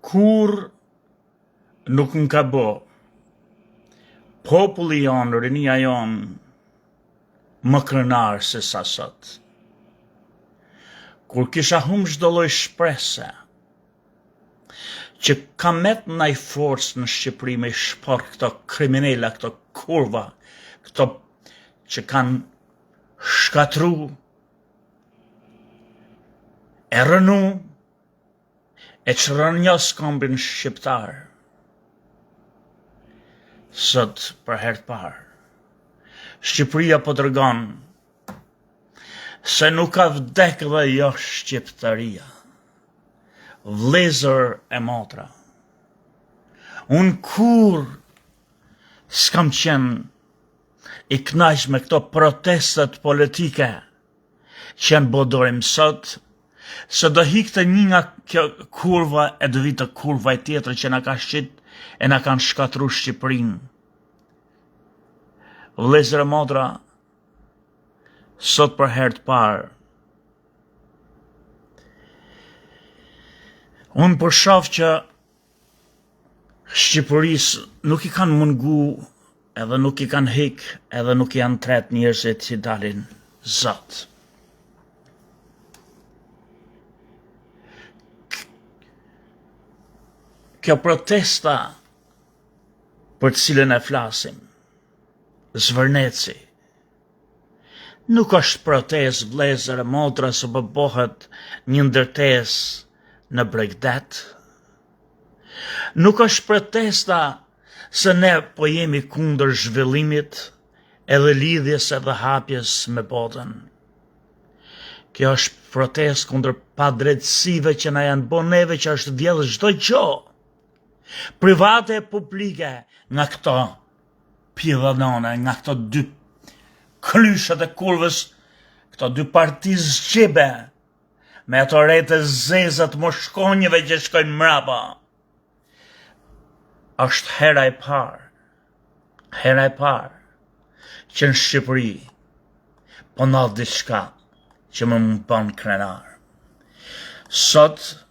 Kurrë nuk më ka bo populli jonë, rinia jonë, më krenar se sa sot. Kur kisha humb çdo lloj shprese, që ka met naj forcë në Shqipëri me i shporr këto kriminela, këto kurva, këto që kanë shkatru e rrënu e çrrënjos kombin shqiptar. Sot për herë të parë, Shqipëria po tregon se nuk ka vdek dhe jo shqiptaria. Vllezër e motra. Unë kurrë s'kam qenë i knaq me këto protestat politike që janë bo deri më sot, se do hikte një nga kjo kurva e do vite kurva e tjetër që na ka shit e na kanë shkatru Shqipërinë. Vëllezër e motra, sot për herë të parë, unë po shof që Shqipërisë nuk i kanë mungu edhe nuk i kanë hik edhe nuk janë tret njerëzit që dalin zot. Kjo protesta për të cilën e flasim, Zvërneci, nuk është protestë vllezër e motra se po bohet një ndërtesë në bregdet, nuk është protesta se ne po jemi kundër zhvillimit edhe lidhjes edhe hapjes me botën. Kjo është protestë kundër padrejtësive që na janë bo neve që është vjedhë çdo gjo. Private e publike nga këto pidhanone, nga këto dy klyshat e kurvës, këto dy parti zgjibe, me ato retë e zeza të mushkonjëve që shkojnë mrapa. Është hera e parë, hera e parë, që në Shqipëri, po ndodh diçka që më më bën krenar. Sot,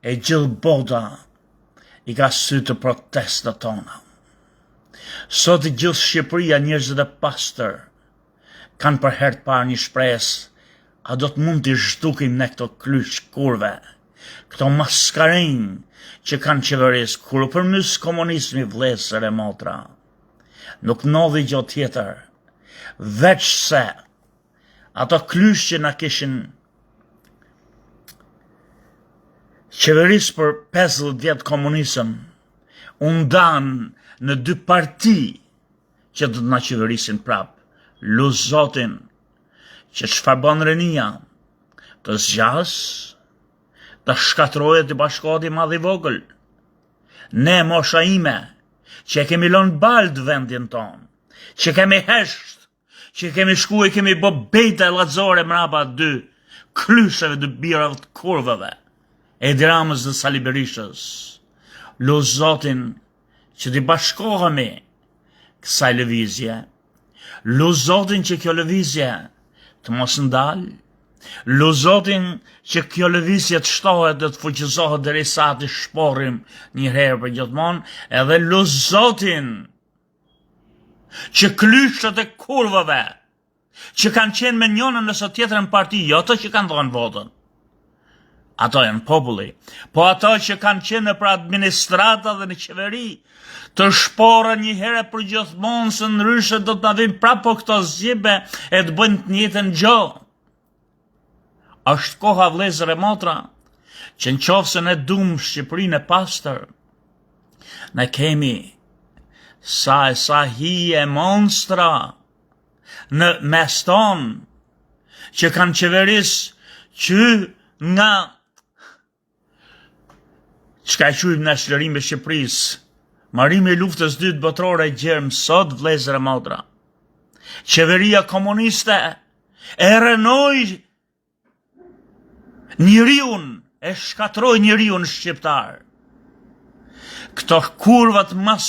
E gjithë bota i ka sytë te protestat tona. Sot i gjithë Shqipëria njerëzit e pastër kanë për herë të parë një shpresë, a do të mund t'i zhdukim ne këto klysh kurve, këto maskarenj që kanë qeveris, kur u përmys komunizmi vllezër e motra. Nuk ndodhi gjo tjetër, veç se Ato klysh që na kishin qeveris për 50 vjet komunizëm, u ndanë në dy parti që do të na qeverisin prap. Lus Zotin që çfarë bën rinia, të zgjasë, të shkatërrojë të bashkohet i madh i vogël. Ne mosha ime, që e kemi lënë baltë vendin tonë, që kemi hesht, që kemi shku e kemi bo bejta e llazore mrapa dy klysheve dy birave të kurvave, Edi Ramës dhe Sali Berishës. Lus Zotin që t'i bashkohemi kësaj lëvizje. Lus Zotin që kjo lëvizje të mos ndalë. Lus Zotin që kjo lëvizje të shtohet dhe të fuqizohet derisa t'i shporrim një herë për gjithmonë, edhe lus Zotin që klyshët e kurvave që kanë qenë me njënën ose tjetrën parti, jo ato që kanë dhënë votën. Ato janë populli. Po ato që kanë qenë nëpër administrata dhe në qeveri, të shporren një herë për gjithmonë se ndryshe do të na vijnë prapë po këto zgjibe e të bëjnë të njëjtën gjë. Është koha vëllezër e motra që në qoftë se ne dumë Shqipërinë e pastër, ne kemi sa e sa hije monstra në mes tonë që kanë qeveris që nga Çka e quajmë ne çlirimi i Shqipërisë, mbarimi i luftës dytë botërore gjer më sot vëllezër e motra. Qeveria komuniste e rrënoi njeriun, e shkatërroi njeriun shqiptar. Këto kurvat mas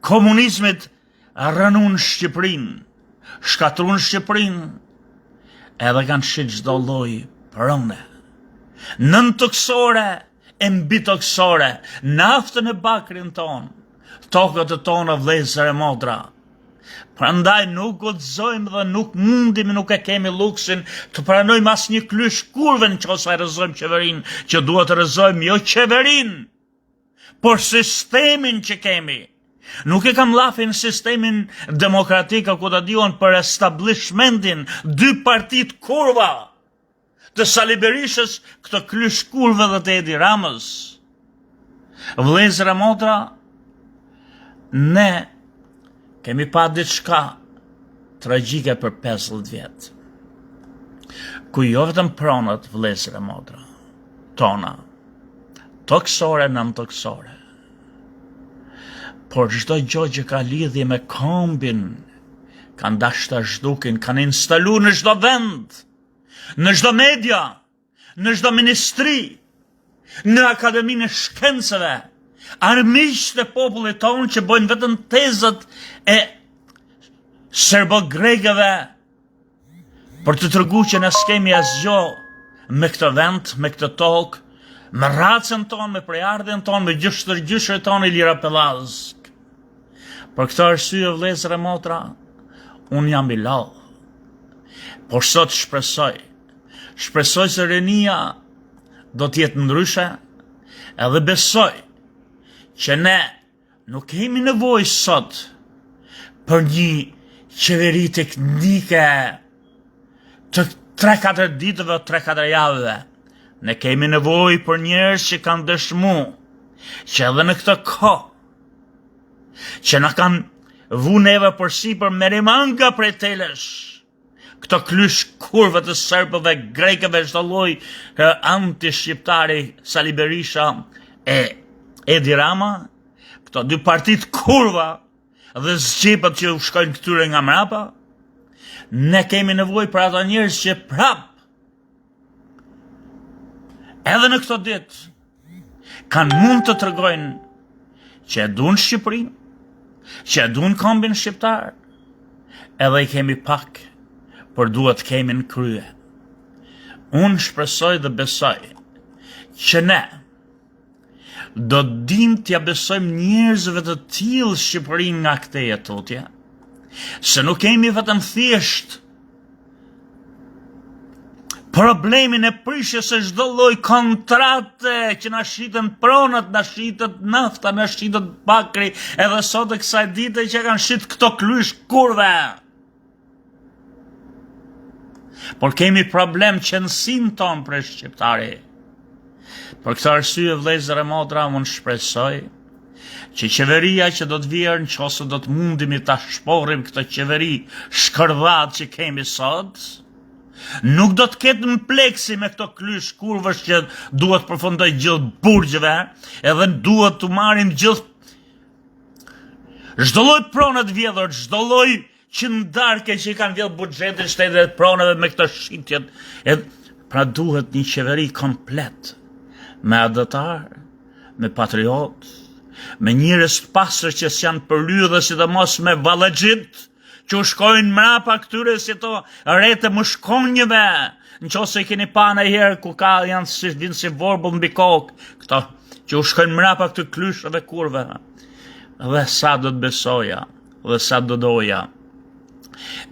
komunizmit rrënun Shqipërinë, shkatërrun Shqipërinë, edhe kanë shit çdo lloj prone. Nëntokësore e mbitokësore, naftën e bakrin tonë, tokat e tona vëllezër e motra. Prandaj nuk guxojmë dhe nuk mundemi, nuk e kemi luksin të pranojmë asnjë klysh kurve në qoftë se rrëzojmë qeverinë, që duhet të rrëzojmë jo qeverinë, por sistemin që kemi. Nuk e kam llafin sistemin demokratik a ku ta di unë për establishmentin, dy partitë kurva të Sali Berishës, këto klysh kurve dhe të Edi Ramës. Vëllezër e motra, ne kemi pa diçka tragjike për 50 vjet. Ku jo vetëm pronat vëllezër e motra, tona, tokësore, nëntokësore, por çdo gjë që ka lidhje me kombin, kanë dashtë ta zhdukin, kanë instalu në çdo vend, në çdo media, në çdo ministri, në Akademinë e Shkencave, armiqtë e popullit tonë që bojnë vetëm tezët e serbo-grekëve për të tregu që ne s'kemi asgjo me këtë vend, me këtë tokë, me racën tonë, me prejardhjen tonë, me gjyshtërgjyshërit tonë Ilira Pellazg. Për këtë arsye vëllezër e motra, unë jam i lodhë. Por sot shpresoj, shpresoj se rinia do të jetë ndryshe, edhe besoj që ne nuk kemi nevojë sot për një qeveri teknike të 3-4 ditëve, 3-4 javëve. Ne kemi nevojë për njerëz që kanë dëshmu që edhe në këtë kohë që na kanë vu neve përsipër merimanga prej telesh, këto klysh kurve të serbëve, grekëve, çdo lloj anti-shqiptari Sali Berisha e Edi Rama, këto dy partitë kurva dhe zgjipët që u shkojnë këtyre nga mrapa, ne kemi nevojë për ata njerëz që prap Edhe në këto ditë kanë mund të tregojnë që e duan Shqipërinë, që e duan kombin shqiptar, edhe i kemi pak, por duhet të kemi në krye. Unë shpresoj dhe besoj që ne do të dimë t'ia besojmë njerëzve të tillë Shqipërinë nga këtej e tutje, se nuk kemi vetëm thjesht problemin e prishjes së çdo lloj kontrate që na shiten pronat, na shitet nafta, na shitet bakri, edhe sot e kësaj dite që kanë shit këto klysh kurve. Por kemi problem qenësinë tonë prej shqiptari. Për këtë arsye vëllezër e motra, unë shpresoj që qeveria që do të vjerë në qoftë se do të mundemi ta shporrim këtë qeveri shkërdhat që kemi sot, nuk do të ketë mpleksi me këto klysh kurvësh që duhet përfundoj gjithë burgjeve, edhe duhet të marrim gjithë çdo lloj prone të vjedhur, çdo lloj qindarke që i kanë vjedhë buxhetin shtetit e pronave me këto shitjet. E, pra duhet një qeveri komplet me atdhetar, me patriot, me njerëz të pastër që s'janë përly dhe sidomos me vallexhit që u shkojnë mrapa këtyre si to retë mushkonjëve, në qoftë se i keni pa ndonjëherë ku ka janë si vinë si vorbull mbi kokë, këto që u shkojnë mrapa këtyre klyshëve kurve. Dhe sa do të besoja, dhe sa do doja.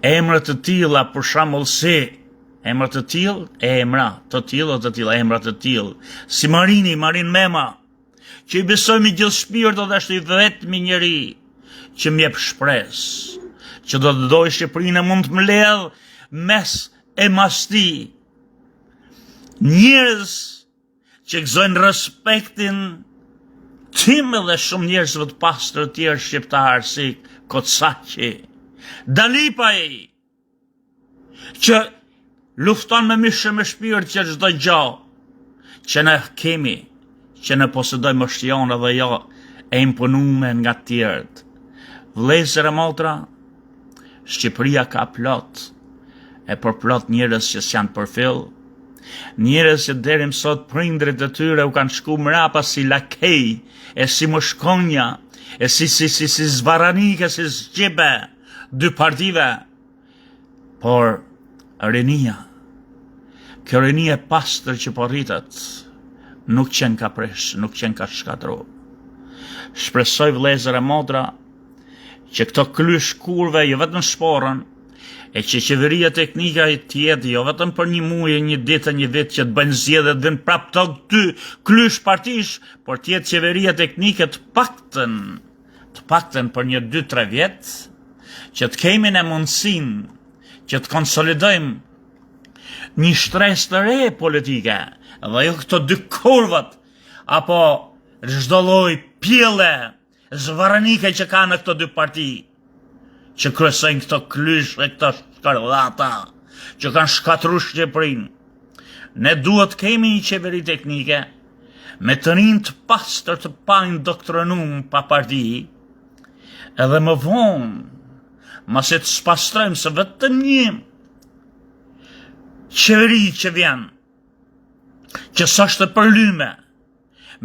Emra të tilla për shembull si emra të tillë, emra të tillë të tillë, emra të tillë, si Marini, Marin Mema, që i besoj me gjithë shpirt dhe është i vetmi njeri që më jep shpresë, që do të dojë Shqipërinë e mund të mbledhë mes e mas tij. Njerëz që gëzojnë respektin tim edhe shumë njerëzve të pastër të tjerë shqiptarë si Kocaqi, Dalipaj, që lufton me mish e me shpirt që çdo gjë që ne kemi, që ne posedojmë është jona dhe jo e imponume nga të tjerët. Vëllezër e motra, Shqipëria ka plot e përplot njerëz që s'janë përfill, njerëz që deri më sot prindrit e tyre u kanë shku mrapa si lakej e si mushkonja e si si si si zvarranike si zgjibe dy partive por rinia kjo rini e pastër që po rritet. Nuk qenka prish, nuk qenka shkatru. Shpresoj vëllezër e motra që këto klysh kurve jo vetëm shporrën, e që qeveria teknike të jetë jo vetëm për një muaj, një ditë, një vit që të bëjnë zgjedhje të vinë prapë këto dy klysh partish, por të jetë qeveria teknike të paktën, të paktën për një 2-3 vjet, që të kemi ne mundësinë që të konsolidojmë një shtresë të re politike dhe jo këto dy kurvat apo çdo lloj pjelle zvarranike që ka në këto dy parti që kryesojnë këto klysh e këto shkërdhata që kanë shkatru Shqipërinë. Ne duhet të kemi një qeveri teknike me të rinj të pastër të paindoktrinum pa parti edhe më vonë masi të spastrojmë se vetëm një qeveri që vjen që s'është e përlyme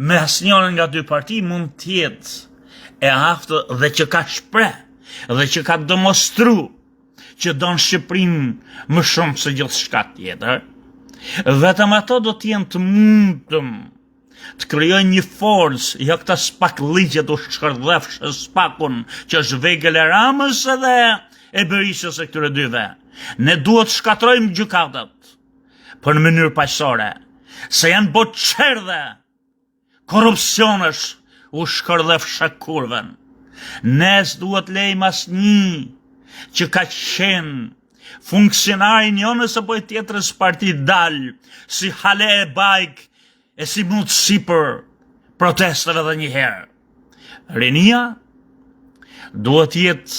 me asnjërën nga dy parti mund të jetë e aftë dhe që ka shpreh dhe që ka demonstru që don Shqipërinë më shumë se gjithçka tjetër, vetëm ato do të jenë të mundëm të krijojnë një forcë, jo këta spaklliqet u shkërdhefsh spakun, që është vegël e Ramës edhe e Berishës e këtyre dyve. Ne duhet të shkatrojmë gjykatat, por në mënyrë paqësore, se janë bo çerdhe korrupsionesh u shkërdhefsh kurven. Ne s'duhet lejmë asnjë që ka qenë funksionar i njënës apo i tjetrës parti dal si hale e bajk e si mundësi për protestave dhe një herë. Rinia duhet jetë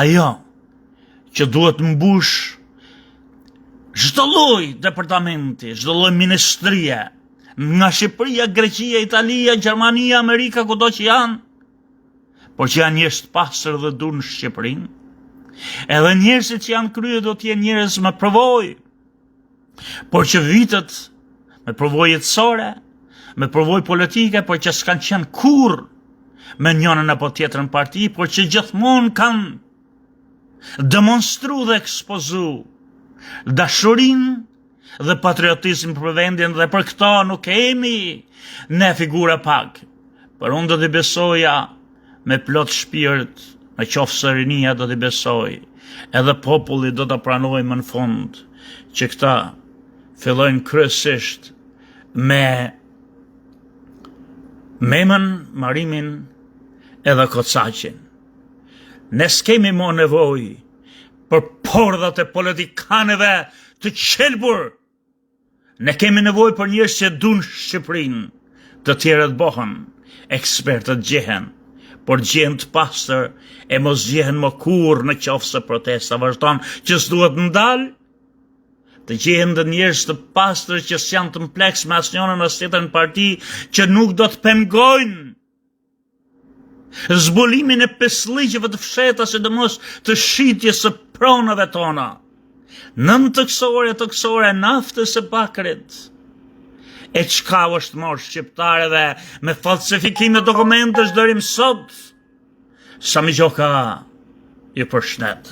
ajo që duhet mbush çdo lloj departamenti, çdo lloj ministrie, nga Shqipëria, Greqia, Italia, Gjermania, Amerika, kudo që janë, por që janë njerëz të pastër dhe duan Shqipërinë. Edhe njerëzit që janë krye do të jenë njerëz me përvojë, por që vitet me përvojë jetësore, me përvojë politike, por që s'kanë qenë kurrë me njënën apo tjetrën parti, por që gjithmonë kanë demonstru dhe ekspozu dashurinë dhe patriotizmin për vendin dhe për këto nuk kemi ne figura pak. Por unë do t'i besoja me plot shpirt, në qoftë se rinia do t'i besoj, edhe populli do të pranojë më në fund që këta fillojnë kryesisht me Memën, Marimin edhe Kocaqin. Ne s'kemi mo nevojë për pordhat e politikanëve të qelbur Ne kemi nevojë për njerëz që duan Shqipërinë. Të tjerët bohen, ekspertët gjehen, por gjehen të pastër e mos gjehen më kurrë në qoftë se protesta vazhdon që s'duhet ndal. Të gjehen dhe njerëz të pastër që s'janë të mpleks me asnjënën as tjetrën parti që nuk do të pengojnë Zbulimin e pislliqeve të fshehta, sidomos të shitjes së pronave tona. Nëntokësore, tokësore, naftës e bakrit. E çka u është marrë shqiptarëve me falsifikime dokumentesh deri më sot. Sami Gjoka ju përshëndet.